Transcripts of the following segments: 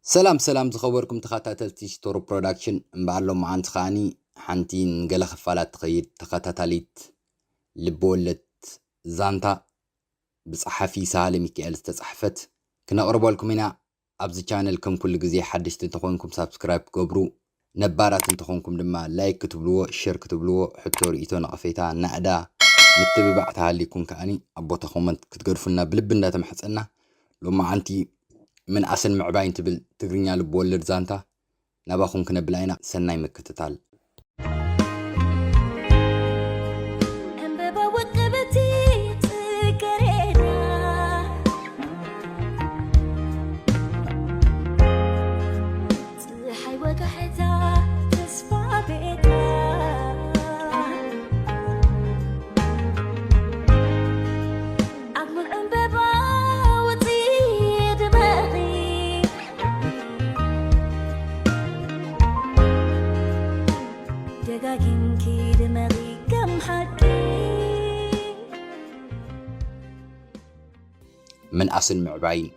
ሰላም ሰላም ዝኸበርኩም ተኸታተልቲ ሽቶሮ ፕሮዳክሽን፣ እምበኣር ሎማዓንቲ ከዓኒ ሓንቲ ንገለ ክፋላት ትኸይድ ተኸታታሊት ልብወለድ ዛንታ ብጸሓፊ ሳህለ ሚካኤል ዝተጻሕፈት ክነቕርበልኩም ኢና። ኣብዚ ቻነል ከም ኩሉ ግዜ ሓደሽቲ እንተኾንኩም ሳብስክራይብ ክገብሩ፣ ነባራት እንተኾንኩም ድማ ላይክ ክትብልዎ፣ ሸር ክትብልዎ፣ ሕቶ ርእይቶ ነቐፌታ ናእዳ ምትብባዕ ተሃሊኩም ከዓኒ ኣብ ቦታ ኮመንት ክትገድፉልና ብልቢ እንዳተማሕጸና፣ ሎማዓንቲ ምንኣስን ምዕባይን ትብል ትግርኛ ልብ ወለድ ዛንታ ናባኹም ክነብላ ኢና። ሰናይ ምክትታል። ዕምበባ ውቅብቲ ጽጌረዳ፣ ጽሓይ ወጋሕታ ተስፋ ቤታ፣ ኣብ ሙን ዕምበባ ውጺ ድመቒ፣ ደጋጊምኪ ድመቒ ከም ሓቂ። ምንኣስን ምዕባይን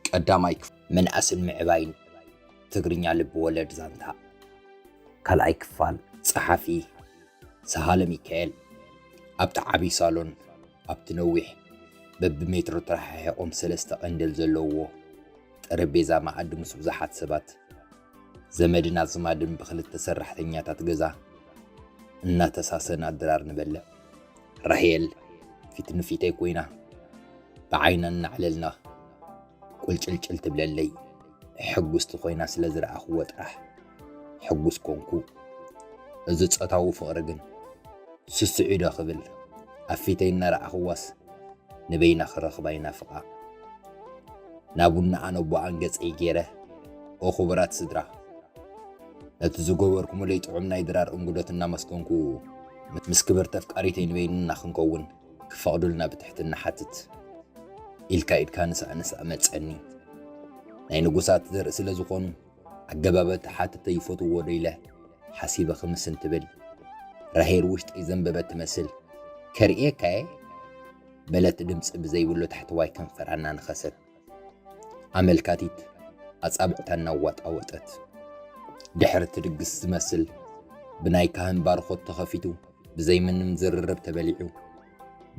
ቀዳማይ ክፋል። ምንኣስን ምዕባይን ትግርኛ ልብ ወለድ ዛንታ ካልኣይ ክፋል። ጸሓፊ ሰሃለ ሚካኤል። ኣብቲ ዓቢ ሳሎን ኣብቲ ነዊሕ በብሜትሮ ተረሓሒቖም ሰለስተ ቀንደል ዘለውዎ ጠረጴዛ መኣዲ ምስ ብዙሓት ሰባት ዘመድን ኣዝማድን ብኽልተ ሰራሕተኛታት ገዛ እናተሳሰና ድራር ንበልዕ። ራሄል ፊት ንፊተይ ኮይና ብዓይና እናዕለልና ቁልጭልጭል ትብለለይ። ሕጉስቲ ኮይና ስለ ዝረኣኽዎ ጥራሕ ሕጉስ ኮንኩ። እዚ ጾታዊ ፍቕሪ ግን ስስዒ ዶ ክብል ኣብ ፊተይ እናረኣኽዋስ ንበይና ክረኽባ ይናፍቓ። ናቡና ኣነ ኣቦኣን ገጸይ ገይረ፣ ኦ ክቡራት ስድራ፣ ነቲ ዝገበርኩምለይ ጥዑም ናይ ድራር እንግዶት እናመስገንኩ፣ ምስ ክብርቲ ኣፍቃሪተይ ንበይንና ክንከውን ክፈቕዱልና ብትሕትና ሓትት። ኢልካ ኢድካ ንሳእ ንሳእ መጸኒ። ናይ ንጉሳት ዘርኢ ስለ ዝኾኑ ኣገባብ ኣተሓትተ ይፈትውዎ ዶ ኢለ ሓሲበ ክምስ እንትብል፣ ራሄል ውሽጠይ ዘንበበት ትመስል። ከርእየካ'የ በለት ድምጺ ብዘይብሉ ታሕተዋይ ከንፈራ እናነኸሰት። ኣመልካቲት ኣጻብዕታ እናዋጣወጠት። ድሕሪ እቲ ድግስ ዝመስል ብናይ ካህን ባርኾት ተኸፊቱ ብዘይ ምንም ዝርርብ ተበሊዑ።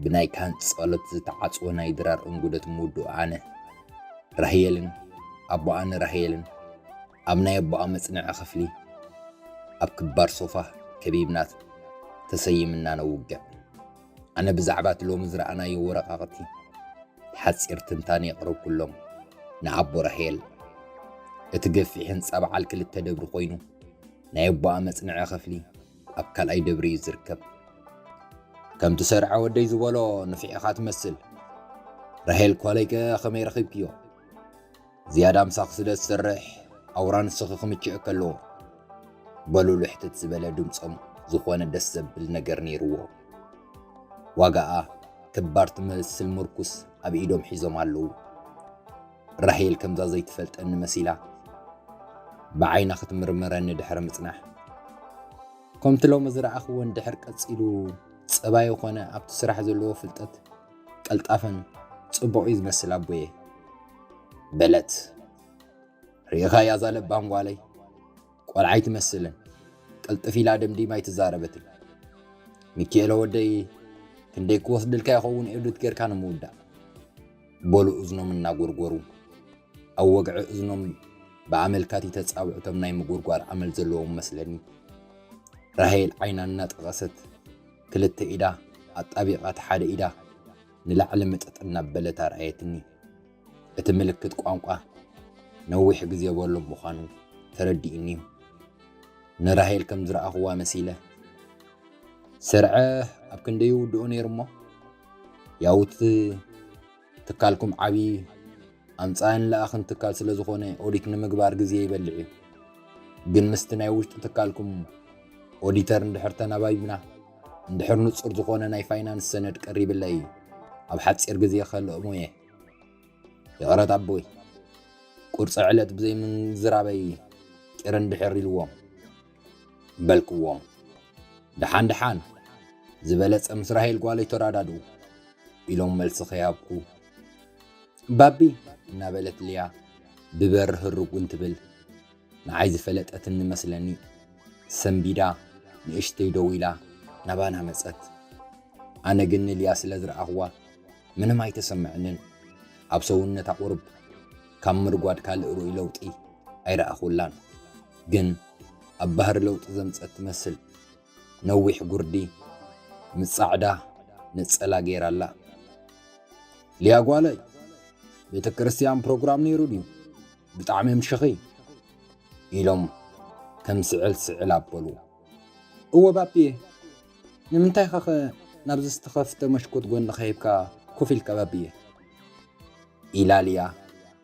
ብናይ ካህን ጸሎት ዝተዓጽወ ናይ ድራር እንጉደት ምውድኡ ኣነ፣ ራሄልን ኣቦኣን ራሄልን ኣብ ናይ ኣቦኣ መጽንዒ ክፍሊ ኣብ ክባር ሶፋ ከቢብና ተሰይምና ነውግዕ። ኣነ ብዛዕባ እቲ ሎሚ ዝረኣናዮ ወረቓቕቲ ሓጺር ትንታነ የቕረብኩሎም ንኣቦ ራሄል። እቲ ገፊሕ ህንጻ በዓል ክልተ ደብሪ ኮይኑ ናይ ኣቦኣ መጽንዒ ክፍሊ ኣብ ካልኣይ ደብሪ እዩ ዝርከብ። ከምቲ ሰርዐ ወደይ ዝበሎ ንፍዕ ኢኻ ትመስል። ራሄል ኳለይከ ከመይ ረኺብክዮ? ዝያዳ ምሳኺ ስለ ዝሰርሕ ኣውራ ንስኺ ክምችእኪ ኣለዎ። በሉ ልሕትት ዝበለ ድምጾም ዝኾነ ደስ ዘብል ነገር ነይርዎ። ዋጋኣ ክባር ትመስል ምርኩስ ኣብ ኢዶም ሒዞም ኣለዉ። ራሄል ከምዛ ዘይትፈልጠኒ መሲላ ብዓይና ክትምርምረኒ ድሕሪ ምጽናሕ፣ ከምቲ ሎሚ ዝረኣኽዎ እንድሕር ቀጺሉ ጸባዩ ኾነ ኣብቲ ስራሕ ዘለዎ ፍልጠት ቀልጣፈን ጽቡቕ እዩ ዝመስል ኣቦየ በለት። ርኢኻያ እዛ ለባም ጓለይ? ቆልዓ ኣይትመስልን። ቅልጥፍ ኢላ ደምዲማ ኣይትዛረበትን። ሚኪኤለ ወደይ ክንደይ ክወስድልካ ይኸውን ኤዱት ጌርካ ንምውዳእ። በሉ እዝኖም እናጎርጎሩ። ኣብ ወግዒ እዝኖም ብኣመልካቲ ተጻብዕቶም ናይ ምጉርጓር ኣመል ዘለዎም መስለኒ። ራሄል ዓይና እናጠቐሰት ክልተ ኢዳ ኣጣቢቓ እቲ ሓደ ኢዳ ንላዕሊ ምጥጥ እናበለት ኣርኣየትኒ። እቲ ምልክት ቋንቋ ነዊሕ ግዜ በሎም ምዃኑ ተረዲኡኒ። ንራሄል ከም ዝረኣኽዋ መሲለ፣ ስርዐ ኣብ ክንደይ ይውድኦ ነይሩ እሞ፣ ያውቲ ትካልኩም ዓብዪ ኣምጻእን ለኣኽን ትካል ስለ ዝኾነ ኦዲት ንምግባር ግዜ ይበልዕ እዩ። ግን ምስቲ ናይ ውሽጢ ትካልኩም ኦዲተር እንድሕር ተናባቢና፣ እንድሕር ንጹር ዝኾነ ናይ ፋይናንስ ሰነድ ቀሪብለይ ኣብ ሓጺር ግዜ ከልእሞ እየ። ይቕረታ ኣቦይ፣ ቁርጺ ዕለት ብዘይምዝራበይ ቂር እንድሕር ኢልዎም በልክዎም። ደሓን ደሓን ዝበለጸ ምስ ራሄል ጓለይ ተራዳድኡ ኢሎም መልሲ ከይሃብኩ፣ ባቢ እናበለት ልያ ብበር ህርጉ እንትብል ንዓይ ዝፈለጠትኒ መስለኒ። ሰንቢዳ ንእሽተይ ደው ኢላ ናባና መጸት። ኣነ ግን ንልያ ስለ ዝረኣኽዋ ምንም ኣይተሰምዐንን። ኣብ ሰውነታ ቁርብ ካብ ምርጓድ ካልእ ርኡይ ለውጢ ኣይረኣኹላን። ግን ኣብ ባህሪ ለውጢ ዘምጸት ትመስል። ነዊሕ ጉርዲ ምስ ጻዕዳ ነጸላ ገይራ ኣላ። "ሊያ ጓለይ፣ ቤተ ክርስቲያን ፕሮግራም ነይሩ ድዩ? ብጣዕሚ ምሽኺ?" ኢሎም ከም ስዕል ስዕል ኣበሉ። "እወ ባብየ፣ ንምንታይ ኸኸ ናብዚ ዝተኸፍተ መሽኮት ጎንኻ ሂብካ ኮፍ ኢልካ ባብየ?" ኢላ ሊያ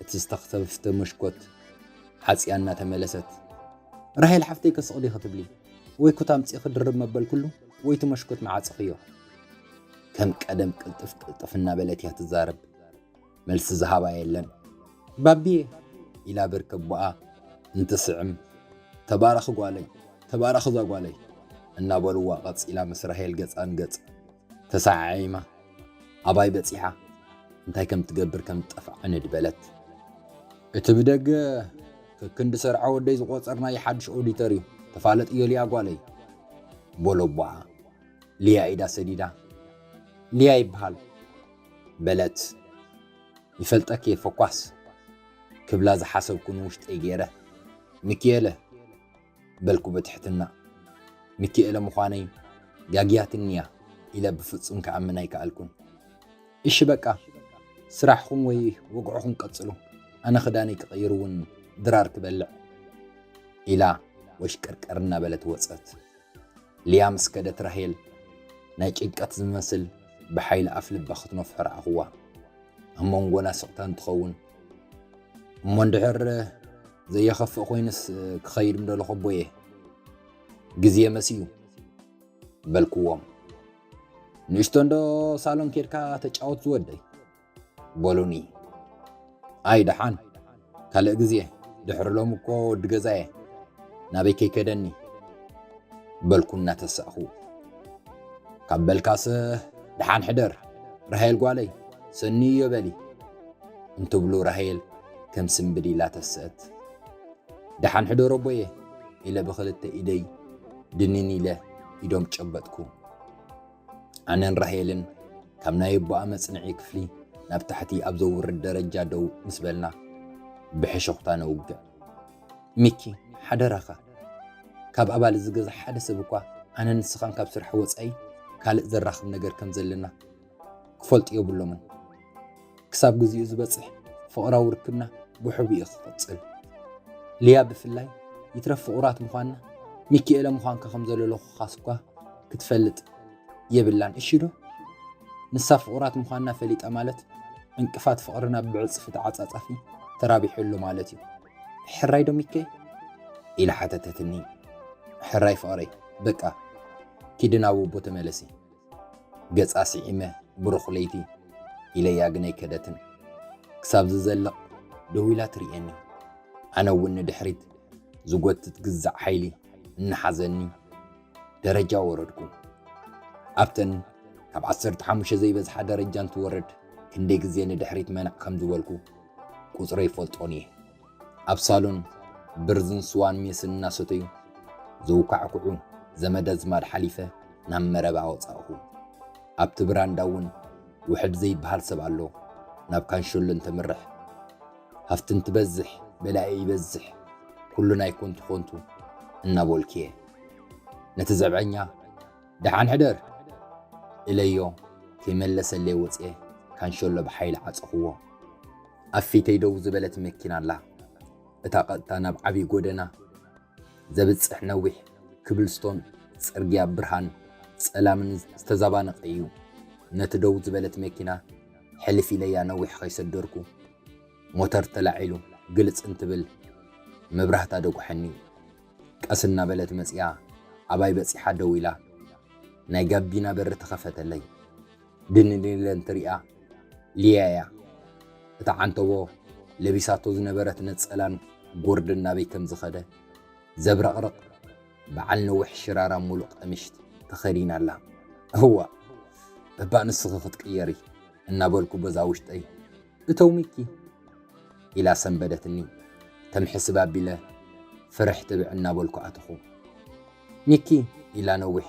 እቲ ዝተኸፍተ መሽኮት ሓጽያ እናተመለሰት፣ "ራሄል ሓፍተይ ከስቕ ዲኺ ትብሊ? ወይ ኩታ ኣምጺእኺ ድርብ መበልኩሉ ወይ እቲ መሽኮት መዓጽኽዮ?" ከም ቀደም ቅልጥፍ ቅልጥፍ እናበለት እያ ትዛረብ። መልሲ ዝሃባ የለን። "ባብየ" ኢላ ብርክ ኣቦኣ እንትስዕም፣ "ተባረኺ ጓለይ፣ ተባረኺ እዛ ጓለይ" እናበልዋ ቀጺላ ምስ ራሄል ገጻ ንገጽ ተሰዓዒማ። ኣባይ በጺሓ እንታይ ከም ትገብር ከም ዝጠፍዓ ንድበለት። "እቲ ብደገ ከክንዲ ሰርዓ ወደይ ዝቆጸርናዮ ሓድሽ ኦዲተር እዩ፣ ተፋለጥዮ ሊያ ጓለይ" በሎ ኣቦኣ። ሊያ ኢዳ ሰዲዳ፣ "ሊያ ይበሃል" በለት። "ይፈልጠኪ እየ ፈኳስ" ክብላ ዝሓሰብኩ ንውሽጠይ ገይረ፣ "ሚኪኤለ" በልኩ ብትሕትና። ሚኪኤለ ምዃነይ ጋግያትኒ እያ ኢለ ብፍጹም ክኣምን ኣይከኣልኩን። "እሺ በቃ፣ ስራሕኹም ወይ ወግዕኹም ቀጽሉ፣ ኣነ ክዳነይ ክቕይር እውን ድራር ክበልዕ" ኢላ ወሽቀርቀር እናበለት ወጸት። ሊያ ምስ ከደት ራሄል ናይ ጭንቀት ዝመስል ብሓይሊ ኣፍ ልባ ክትነፍሖ ረኣኽዋ። ኣብ መንጎና ስቕታ እንትኸውን፣ "እሞ እንድሕር ዘየኸፍእ ኮይኑስ ክኸይድ ምደለኹ ኣቦየ፣ ግዜ መስዩ" በልክዎም። "ንእሽቶ እንዶ ሳሎን ኬድካ ተጫወት ዝወደይ" በሉኒ። "ኣይ ደሓን፣ ካልእ ግዜ፣ ድሕሪ ሎም እኮ ወዲ ገዛየ ናበይ ከይከደኒ" በልኩ እናተሳእኹ። "ካብ በልካስ ደሓን ሕደር፣ ራሄል ጓለይ፣ ሰንዮ በሊ" እንትብሉ ራሄል ከም ስምብድ ኢላ ተስአት። "ደሓን ሕደር ኣቦየ" ኢለ ብኽልተ ኢደይ ድንን ኢለ ኢዶም ጨበጥኩ። ኣነን ራሄልን ካብ ናይ ኣቦኣ መጽንዒ ክፍሊ ናብ ታሕቲ ኣብ ዘውርድ ደረጃ ደው ምስ በልና፣ ብሕሹኽታ ነውግዕ። "ሚኪ፣ ሓደራኻ፣ ካብ ኣባል እዚ ገዛ ሓደ ሰብ እኳ ኣነን ንስኻን ካብ ስራሕ ወጻኢ ካልእ ዘራኽብ ነገር ከም ዘለና ክፈልጡ የብሎምን። ክሳብ ግዜኡ ዝበጽሕ ፍቕራዊ ርክብና ብሕቡእ እዩ ክቕጽል። ሊያ ብፍላይ፣ ይትረፍ ፍቑራት ምዃንና፣ ሚኪኤለ ምዃንካ ከም ዘለለኹኻስ እኳ ክትፈልጥ የብላን፣ እሺ ዶ? ንሳ ፍቑራት ምዃንና ፈሊጣ ማለት፣ ዕንቅፋት ፍቕርና ብዕጽፊ ተዓጻጻፊ ተራቢሑ ኣሎ ማለት እዩ። ሕራይ ዶ ሚኬ?" ኢላ ሓተተትኒ። "ሕራይ ፍቕረይ፣ በቃ ኪዲ ናብ ኣቦ ተመለሲ። ገጻ ስዒመ፣ ብሩኽ ለይቲ" ኢለያ፣ ግን ኣይከደትን። ክሳብ ዝዘልቕ ደው ኢላ ትርእየኒ። ኣነ እውን ንድሕሪት ዝጎትት ግዛዕ ሓይሊ እናሓዘኒ ደረጃ ወረድኩ። ኣብተን ካብ ዓሰርተ ሓሙሽተ ዘይበዝሓ ደረጃ እንትወርድ፣ ክንደይ ግዜ ንድሕሪት መናዕ ከም ዝበልኩ ቁጽረይ ይፈልጦን እየ። ኣብ ሳሎን ብርዝን ስዋን ሜስን እናሰተዩ ዘውካዕኩዑ ዘመድ ኣዝማድ ሓሊፈ ናብ መረባ ወጻእኹ። ኣብቲ ብራንዳ እውን ውሕድ ዘይበሃል ሰብ ኣሎ፣ ናብ ካንሸሎ እንተምርሕ። "ሃፍትን ትበዝሕ፣ በላኢ ይበዝሕ፣ ኩሉ ናይ ኮንቱ ኮንቱ" እናበልኩ እየ። ነቲ ዘብዐኛ "ደሓን ሕደር" ኢለዮ፣ ከይመለሰለይ ወፅየ ካንሸሎ ብሓይሊ ዓፀኽዎ። ኣብ ፊተይ ደው ዝበለት መኪና ኣላ። እታ ቀጥታ ናብ ዓብዪ ጎደና ዘብፅሕ ነዊሕ ክብልስቶን ፅርግያ ብርሃን ጸላምን ዝተዛባነቐ እዩ። ነቲ ደው ዝበለት መኪና ሕልፍ ኢለያ ነዊሕ ከይሰደርኩ፣ ሞተር ተላዒሉ ግልጽ እንትብል መብራህታ ደጉሐኒ። ቀስ እናበለት መጺኣ ኣባይ በጺሓ ደው ኢላ ናይ ጋቢና በሪ ተኸፈተለይ። ድንን ኢለ እንትሪኣ ሊያ እያ። እታ ዓንተቦ ለቢሳቶ ዝነበረት ነጸላን ጎርድን ናበይ ከም ዝኸደ ዘብረቕርቕ በዓል ነዊሕ ሽራራ ሙሉእ ቀሚሽ ተኸዲና ኣላ። እዋ እባ ንስኺ ክትቅየሪ እናበልኩ በዛ ውሽጠይ እተው ሚኪ ኢላ ሰንበደትኒ። ከም ሕስብ ኣቢለ ፍርሕ ትብዕ እናበልኩ ኣተኹ። ሚኪ፣ ኢላ ነዊሕ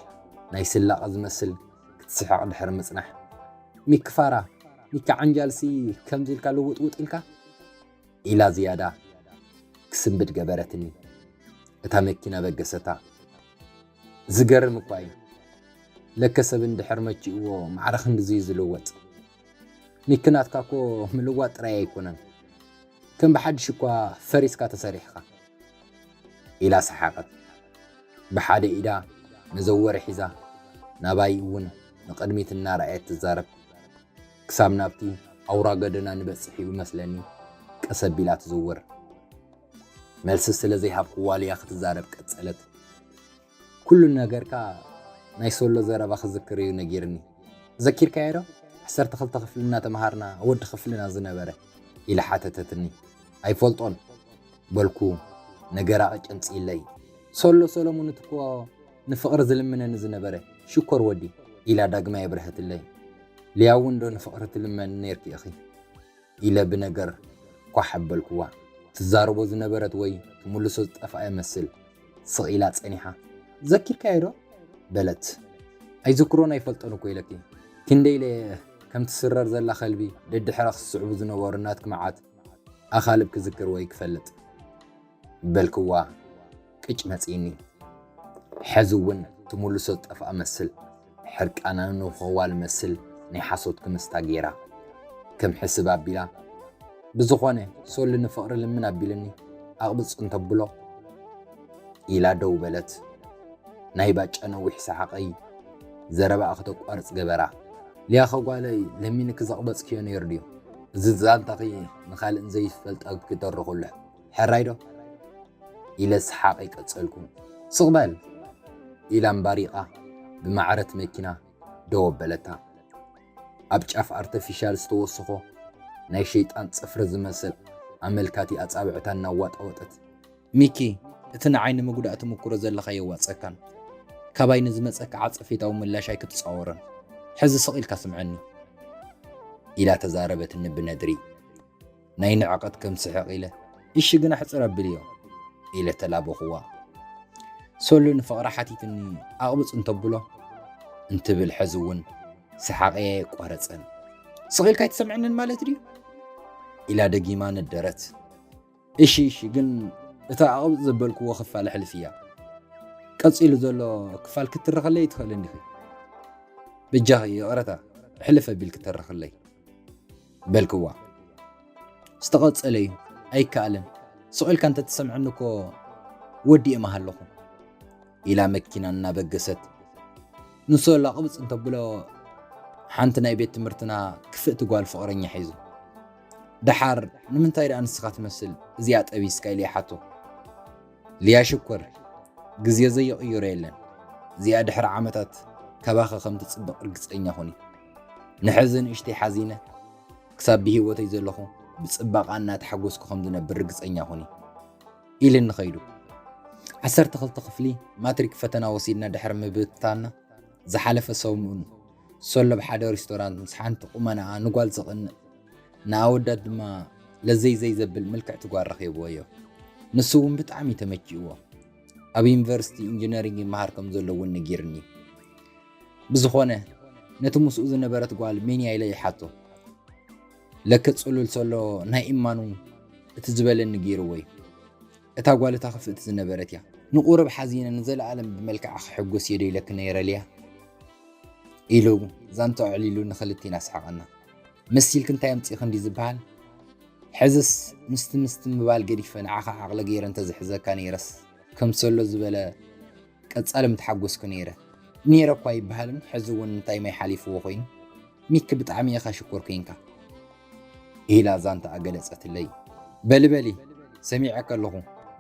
ናይ ስላቐ ዝመስል ክትስሕቕ ድሕሪ ምጽናሕ፣ ሚኪ ፋራ፣ ሚኪ ዓንጃልሲ ከምዚ ኢልካ ልውጥውጥ ኢልካ? ኢላ ዝያዳ ክስንብድ ገበረትኒ። እታ መኪና በገሰታ። ዝገርም እኳ እዩ። ለከ ሰብ እንድሕር መቺእዎ ማዕረ ክንድዚ እዩ ዝልወጥ። ሚኪ ናትካ እኮ ምልዋጥ ጥራይ ኣይኮነን። ከም ብሓድሽ እኳ ፈሪስካ ተሰሪሕካ። ኢላ ሰሓቐት። ብሓደ ኢዳ መዘወሪ ሒዛ ናባይ እውን ንቕድሚት እናረኣየት ትዛረብ። ክሳብ ናብቲ ኣውራ ጎደና ንበጽሕ እዩ መስለኒ ቀስ ኣቢላ ትዝውር። መልሲ ስለ ዘይሃብክዋ ልያ ክትዛረብ ቀጸለት። ኩሉ ነገርካ ናይ ሶሎ ዘረባ ክዝክር እዩ ነጊርኒ። ዘኪርካዮ ዶ? ዓሰርተ ክልተ ክፍሊ እናተምሃርና ወዲ ክፍልና ዝነበረ? ኢላ ሓተተትኒ። ኣይፈልጦን በልኩ ነገራ ቀጨምጺለይ። ሶሎ ሰለሙን እቲ እኮ ንፍቕሪ ዝልምነኒ ዝነበረ ሽኮር ወዲ ኢላ ዳግማይ ኣብረሀትለይ። ልያ እውን ዶ ንፍቕሪ ትልመኒ ነይርኪ ኢኺ? ኢለ ብነገር ኳሕ ኣበልኩዋ። ትዛረቦ ዝነበረት ወይ ትምልሶ ዝጠፍኣ ይመስል ስቕ ኢላ ጸኒሓ። ዘኪርካዮ ዶ? በለት። ኣይዝክሮን ኣይፈልጦን እኮ ኢለኪ። ክንደይ ኢለ ከም ትስረር ዘላ ከልቢ ደድሕራ ክስዕቡ ዝነበሩ ናትኪ መዓት ኣኻልብ ክዝክር ወይ ክፈልጥ በልክዋ ቅጭ መጺእኒ። ሕዚ እውን ትምልሶ ዝጠፍኣ መስል ሕርቃና ንኸዋል መስል ናይ ሓሶት ክምስታ ገይራ ከም ሕስብ ኣቢላ ብዝኾነ ሶሊ ንፍቕሪ ልምን ኣቢልኒ ኣቕብጽ እንተብሎ ኢላ ደው በለት። ናይ ባጫ ነዊሕ ሰሓቐይ ዘረባኣ ክተቋርጽ ገበራ። ሊያ ኸጓለይ ለሚንኪ ዘቕበጽክዮ ነይሩ ድዩ? እዚ ዛንታኺ ንኻልእን ዘይፈልጣ ክትተርኽሉ ሕራይ ዶ? ኢለ ሰሓቐይ ቀጸልኩ። ስቕ በል! ኢላ ኣምባሪቓ ብማዕረት መኪና ደው ኣበለታ። ኣብ ጫፍ ኣርተፊሻል ዝተወሰኾ ናይ ሸይጣን ጽፍሪ ዝመስል ኣመልካቲ ኣጻብዕታ እናዋጣወጠት፣ ሚኪ፣ እቲ ንዓይ ንምጉዳእ ትምክሮ ዘለኻ የዋጸካን። ካባይ ንዝመጸካ ዓጸፌታዊ ምላሽ ኣይክትጻወሮን። ሕዚ ስቕ ኢልካ ስምዐኒ። ኢላ ተዛረበትኒ ብነድሪ። ናይ ንዕቐት ከም ስሕቕ ኢለ፣ እሺ ግን ኣሕጽር ኣብልዮ። ኢለ ተላበኽዋ። ሶሉ ንፍቕራ ሓቲትኒ ኣቕብጽ እንተብሎ እንትብል ሕዚ እውን ሰሓቐይ ኣየቋረጸን። ስቕ ኢልካ ኣይትሰምዐንን ማለት ድዩ? ኢላ ደጊማ ነደረት። እሺ፣ እሺ፣ ግን እታ ኣቕብጽ ዘበልክዎ ክፋል ኣሕልፍያ። ቀጺሉ ዘሎ ክፋል ክትትረኸለይ ትኽእልን ዲኺ? በጃኺ ይቕረታ፣ ሕልፍ ኣቢልኪ ተርኽለይ። በልክዋ። ዝተቐጸለ እዩ፣ ኣይከኣልን። ስቕ ኢልካ እንተትሰምዐኒ እኮ ወዲኤ ምሃለኹ። ኢላ መኪና እናበገሰት ንሶላ ቅብጽ እንተብሎ ሓንቲ ናይ ቤት ትምህርትና ክፍእቲ ጓል ፍቕረኛ ሒዙ። ደሓር ንምንታይ ደኣ ንስኻ ትመስል እዚኣ ጠቢስካ ኢለ ይሓቶ። ሊያ ሽኮር፣ ግዜ ዘይቕይሮ የለን። እዚኣ ድሕሪ ዓመታት ካባኸ ከም ትጽበቕ ርግጸኛ ኹኒ። ንሕዚ ንእሽተይ ሓዚነ ክሳብ ብህይወተይ ዘለኹ ብጽባቐ እናተሓጎስኩ ከም ዝነብር ርግጸኛ ኹኒ። ኢልኒ ኸይዱ። ዓሰርተ ክልተ ክፍሊ ማትሪክ ፈተና ወሲድና ድሕሪ ምብትታንና ዝሓለፈ ሰሙን ሶሎ ኣብ ሓደ ሬስቶራንት ምስ ሓንቲ ቁመናኣ ንጓል ዘቕንእ ንኣወዳት ድማ ለዘይዘይ ዘብል ምልክዕቲ ጓል ረኺብዎ እዮ። ንሱ እውን ብጣዕሚ ተመቺእዎ። ኣብ ዩኒቨርሲቲ ኢንጂነሪንግ ይመሃር ከም ዘሎ እውን ነጊርኒ። ብዝኾነ ነቲ ምስኡ ዝነበረት ጓል ሜንያ ኢለ ይሓቶ። ለከ ጽሉል ሶሎ ናይ እማኑ እቲ ዝበለኒ ገይርዎ እዩ። እታ ጓል እታ ክፍእቲ ዝነበረት እያ። ንቑሩብ ሓዚነ ንዘለኣለም ብመልክዓ ክሕጎስ እየ ዶ ኢለኪ ነይረ ሊያ? ኢሉ ዛንታ ኣዕሊሉ ንኽልቴና ኣስሓቐና። መሲልኪ እንታይ ኣምጺእኺ እንዲ ዝበሃል፣ ሕዝስ ምስቲ ምስቲ ምባል ገዲፈ ንዓኻ ዓቕሊ ገይረ እንተዝሕዘካ ነይረስ ከም ሶሎ ዝበለ ቀጻሊ ምተሓጎስኩ ነይረ። ነይረ እኳ ኣይበሃልን፣ ሕዚ እውን እንታይ ማይ ሓሊፍዎ ኮይኑ? ሚኪ ብጣዕሚ ኢኻ ሽኮር ኮይንካ። ኢላ ዛንታ ኣገለጸትለይ። በሊ በሊ፣ ሰሚዐ ከለኹ፣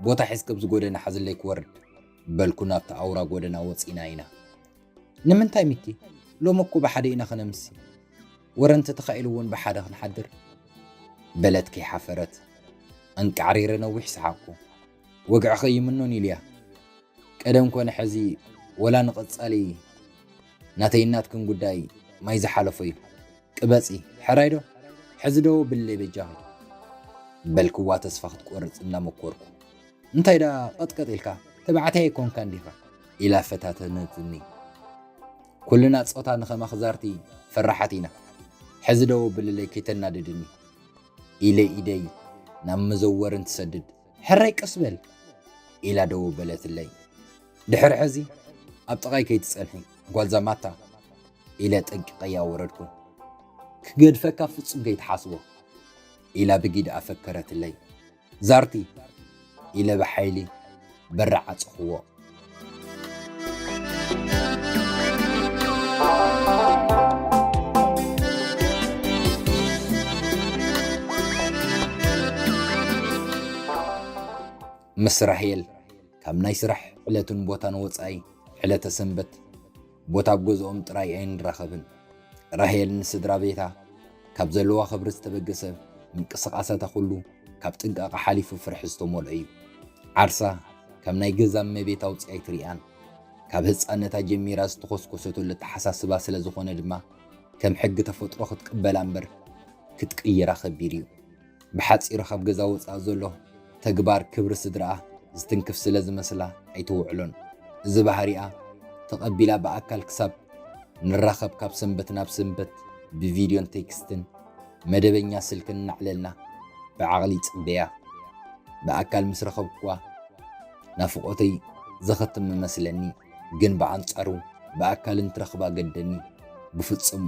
ቦታ ሒዝኪ ኣብዚ ጎደና ሓዝለይ ክወርድ በልኩ ናብቲ ኣውራ ጎደና ወጺና ኢና። ንምንታይ ሚኪ? ሎሚ እኮ ብሓደ ኢና ክነምሲ። ወረ እንተተኻኢሉ እውን ብሓደ ክንሓድር። በለት ከይሓፈረት። ኣንቃዕሪረ ነዊሕ ሰሓቕኩ። ወግዕኸ ይምኖን ኢሉያ። ቀደም ኮነ ሕዚ ወላ ንቐጻሊ ናተይን ናትክን ጉዳይ ማይ ዝሓለፎ እዩ። ቅበጺ፣ ሕራይ ዶ? ሕዚ ዶ ብለይ በጃኺ። በልክዋ ተስፋ ክትቆርጽ እናመኮርኩ። እንታይ ደኣ ቀጥቀጥ ኢልካ? ተባዕታይ ኣይኮንካን ዲኻ? ኢላ ፈታተነትኒ። ኩልና ጾታ ንኸማኺ ዛርቲ ፈራሓት ኢና። ሕዚ ደው ብልለይ ከይተናድድኒ። ኢለ ኢደይ ናብ መዘወርን ትሰድድ። ሕራይ ቀስ በል! ኢላ ደው በለትለይ። ድሕሪ ሕዚ ኣብ ጥቓይ ከይትጸንሒ ጓል ዛማታ! ኢለ ጠንቂቐያ ወረድኩ። ክገድፈካ ፍጹም ከይትሓስቦ! ኢላ ብጊድ ኣፈከረትለይ። ዛርቲ! ኢለ ብሓይሊ በሪ ዓጸኽዎ። ምስ ራሄል ካብ ናይ ስራሕ ዕለትን ቦታን ወጻኢ፣ ዕለተ ሰንበት ቦታ ኣብ ገዝኦም ጥራይ ኣይንራኸብን። ራሄል ንስድራ ቤታ ካብ ዘለዋ ክብሪ ዝተበገሰ ምንቅስቓሳታ ኩሉ ካብ ጥንቃቐ ሓሊፉ ፍርሒ ዝተመልኦ እዩ። ዓርሳ ካብ ናይ ገዛ እመቤት ኣውጺኣ ኣይትሪኣን። ካብ ህጻነታ ጀሚራ ዝተኾስኮሰትሉ ኣተሓሳስባ ስለ ዝኾነ ድማ ከም ሕጊ ተፈጥሮ ክትቅበላ እምበር ክትቅይራ ከቢድ እዩ። ብሓጺሩ ካብ ገዛ ወጻኢ ዘሎ ተግባር ክብሪ ስድራኣ ዝትንክፍ ስለ ዝመስላ ኣይተውዕሎን። እዚ ባህሪኣ ተቐቢላ ብኣካል ክሳብ ንራኸብ ካብ ሰንበት ናብ ሰንበት ብቪድዮን ቴክስትን መደበኛ ስልክን እናዕለልና ብዓቕሊ ይጽበያ። ብኣካል ምስ ረኸብኩዋ ናፍቖተይ ዘኸትም እመስለኒ፣ ግን ብኣንጻሩ ብኣካል እንትረኽባ ገደኒ ብፍጹም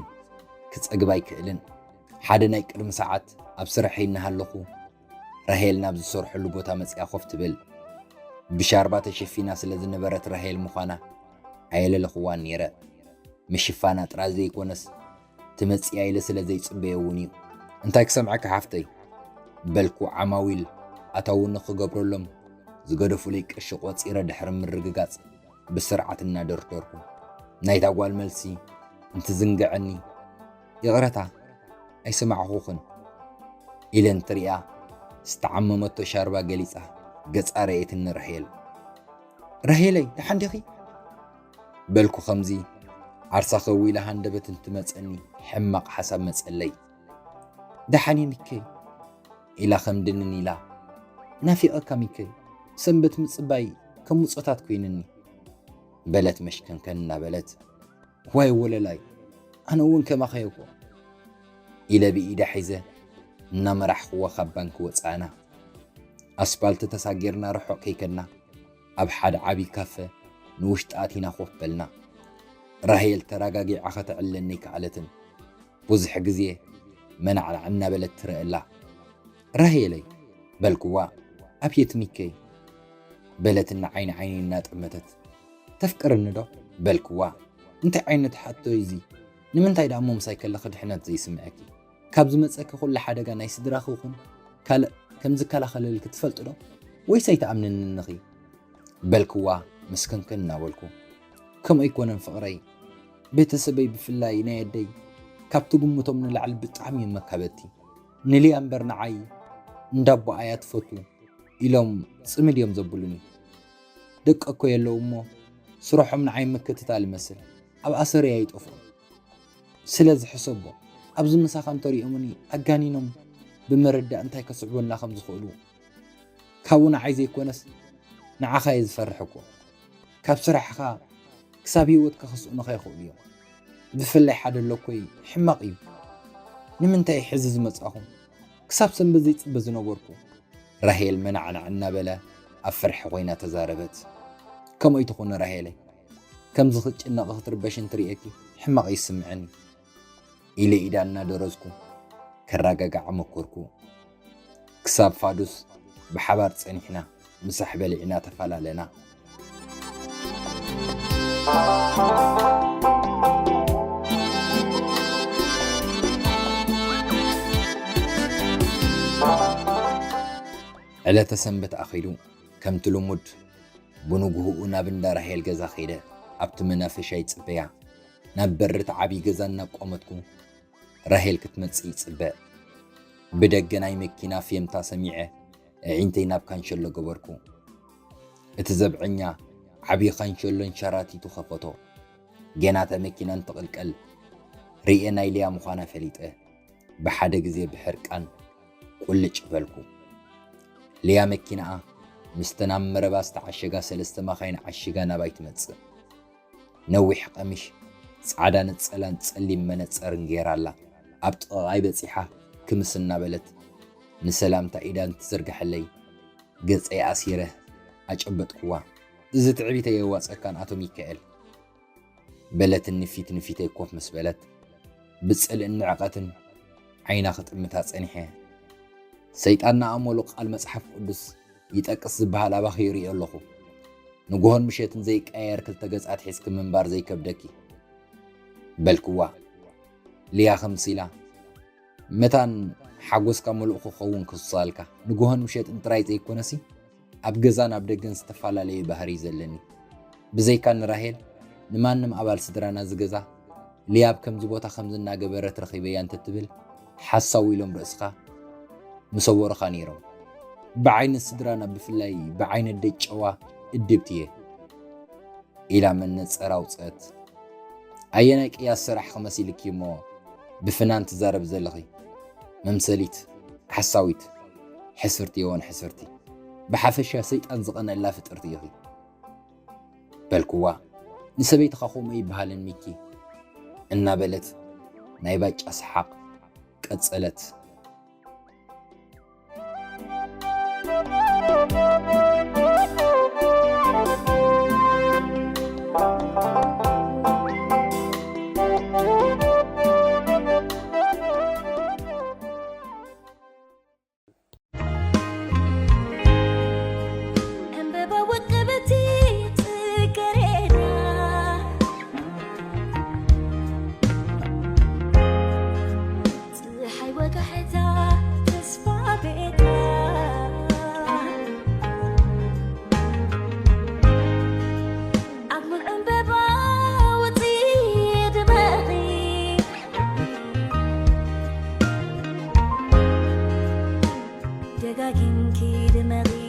ክጸግባ ኣይክእልን። ሓደ ናይ ቅድሚ ሰዓት ኣብ ስርሐይ እናሃለኹ ራሄል ናብ ዝሰርሐሉ ቦታ መጺኣ ኮፍ ትብል። ብሻርባ ተሸፊና ስለ ዝነበረት ራሄል ምዃና ኣየለለኽዋን ነይረ። ምሽፋና ጥራይ ዘይኮነስ ትመጽእ እያ ኢለ ስለ ዘይጽበዮ እውን እዩ። እንታይ ክሰምዓካ ሓፍተይ? በልኩ ዓማዊል ኣታዊ ንኽገብረሎም ዝገደፉለይ ቅርሺ ቆጺረ ድሕሪ ምርግጋጽ ብስርዓት እናደርደርኩ። ናይታ ጓል መልሲ እንትዝንግዐኒ፣ ይቕረታ ኣይሰማዕኹኽን ኢለ እንትሪኣ ዝተዓመመቶ ሻርባ ገሊጻ ገጻ ረኣየትኒ ራሄል። ራሄለይ ደሓን ዲኺ? በልኩ ከምዚ ዓርሳ ከዊላ ሃንደበት እንትመጸኒ ሕማቕ ሓሳብ መጸለይ። ደሓን እየ ሚከይ ኢላ ከም ድንን ኢላ። ናፊቐካ ሚከይ፣ ሰንበት ምጽባይ ከም ምጾታት ኮይንኒ በለት መሽከንከን እናበለት። ዋይ ወለላይ፣ ኣነ እውን ከማኸ እየ እኮ ኢለ ብኢዳ ሒዘ እናመራሕኽዋ ካብ ባንክ ወጻእና። ኣስፓልት ተሳጊርና ርሑቕ ከይከድና ኣብ ሓደ ዓቢ ካፈ ንውሽጢ ኣቲና ኮፍ በልና። ራሄል ተረጋጊዓ ከተዕልለኒ ኣይከኣለትን። ብዙሕ ግዜ መናዕናዕ እናበለት ትረአ ኣላ። ራሄለይ በልክዋ። ኣብየት ሚከይ በለትና ዓይኒ ዓይኒ እናጠመተት። ተፍቅርኒ ዶ በልክዋ። እንታይ ዓይነት ሕቶ እዩ እዚ? ንምንታይ ደኣ እሞ ምሳይ ከለኺ ድሕነት ዘይስምዐኪ? ካብ ዝመጸኪ ኩሉ ሓደጋ ናይ ስድራኺ ይኹን ካልእ ከም ዝከላኸለልኪ ትፈልጢ ዶ? ወይስ ኣይትኣምንንን ኢኺ? በልክዋ መስከንከን እናበልኩ። ከምኡ ኣይኮነን ፍቕረይ፣ ቤተሰበይ ብፍላይ ናይ ኣደይ ካብ ትግምቶም ንላዕሊ ብጣዕሚ እዮም መካበድቲ። ንልያ እምበር ንዓይ እንዳ ኣቦኣ እያ ትፈቱ ኢሎም ጽምድ እዮም ዘብሉኒ። ደቂ እኮ የለዉ እሞ ስርሖም ንዓይ ምክትታል ይመስል፣ ኣብ ኣሰረይ ኣይጠፍኡን። ስለዚ ሕሰቦ፣ ኣብዚ ምሳኻ እንተሪኦምኒ ኣጋኒኖም ብምርዳእ እንታይ ከስዕቡልና ከም ዝኽእሉ። ካብኡ ንዓይ ዘይኮነስ ንዓኻ እየ ዝፈርሕ እኮ። ካብ ስራሕኻ ክሳብ ህይወትካ ከስእኑኻ ይኽእሉ እዮም። ብፍላይ ሓደ ኣሎኮይ ሕማቕ እዩ። ንምንታይ ሕዚ ዝመጻኹም? ክሳብ ሰንበት ዘይጽበ ዝነበርኩ። ራሄል መናዕናዕ እናበለ ኣብ ፍርሒ ኮይና ተዛረበት። ከምኡ ኣይትኹኒ ራሄለይ። ከምዚ ክትጭነቒ ክትርበሽ እንትርእየኪ ሕማቕ ይስምዐኒ። ኢለ ኢዳ እናደረዝኩ ከረጋግዓ መኮርኩ። ክሳብ ፋዱስ ብሓባር ጸኒሕና ምሳሕ በሊዕና ተፈላለና። ዕለተ ሰንበት ኣኺሉ ከምቲ ልሙድ ብንግሆኡ ናብ እንዳ ራሄል ገዛ ከይደ ኣብቲ መናፈሻ ይጽበያ። ናብ በሪ እቲ ዓብዪ ገዛ እናቆመትኩ ራሄል ክትመጽእ ይጽበ። ብደገ ናይ መኪና ፌምታ ሰሚዐ ኣዒንተይ ናብ ካንሸሎ ገበርኩ። እቲ ዘብዐኛ ዓብዪ ካንሸሎ እንሸራቲቱ ከፈቶ። ገና እታ መኪና እንትቕልቀል ርእየ ናይ ሊያ ምዃና ፈሊጠ። ብሓደ ግዜ ብሕርቃን ቁልጭ በልኩ። ሊያ መኪናኣ ምስተን ኣብ መረባ ዝተዓሸጋ ሰለስተ መኻይን ዓሺጋ ናባይ ትመጽእ። ነዊሕ ቀሚሽ፣ ጻዕዳ ነጸላን ጸሊም መነጸርን ገይራ ኣላ። ኣብ ጥቓይ በጺሓ ክምስ እናበለት ንሰላምታ ኢዳ እንትትዝርግሐለይ፣ ገጸይ ኣሲረ ኣጨበጥኩዋ። "እዚ ትዕቢት ኣየዋጸካን ኣቶ ሚካኤል?" በለትኒ ፊት ንፊተይ ኮፍ ምስ በለት። ብጽልእን ንዕቐትን ዓይና ክጥምታ ጸኒሐ። "ሰይጣን ንኣመሉ ቃል መጽሓፍ ቅዱስ ይጠቅስ ዝበሃል ኣባኺ ይርእዮ ኣለኹ። ንግሆን ምሸትን ዘይቀያየር ክልተ ገጻት ሒዝኪ ምንባር ዘይከብደኪ?" በልክዋ። ሊያ ከምስ ኢላ፣ "መታን ሓጎስካ ምሉእ ክኸውን ክውስኸልካ፣ ንግሆን ምሸትን ጥራይ ዘይኮነሲ፣ ኣብ ገዛን ኣብ ደገን ዝተፈላለየ ባህሪ እዩ ዘለኒ። ብዘይካ ንራሄል፣ ንማንም ኣባል ስድራና ዝገዛ፣ ሊያ ኣብ ከምዚ ቦታ ከምዚ እናገበረት ረኺበያ እንተትብል፣ ሓሳዊ ኢሎም ርእስኻ ምሰወሩኻ ነይሮም። ብዓይነት ስድራና፣ ብፍላይ ብዓይነት ደጨዋ እድብቲ እየ" ኢላ መነጸር ኣውጸት። "ኣየናይ ቅያስ ሰራሕኺ መሲልኪ እሞ ብፍናን ትዛረቢ ዘለኺ? መምሰሊት፣ ሓሳዊት፣ ሕስርቲ የወን ሕስርቲ። ብሓፈሻ ሰይጣን ዝቐነላ ፍጥርቲ ኢኺ" በልክዋ። "ንሰበይትኻ ከምኡ ይበሃልን ሚኪ?" እናበለት ናይ ባጫ ሰሓቕ ቀጸለት። ዕምበባ ወቀበቲ ጽጌረዳ፣ ጸሓይ ወጋሕታ ተስፋ ቤታ፣ ኣጉል ዕምበባ ውጺ ድመቒ፣ ደጋጊምኪ ድመቒ።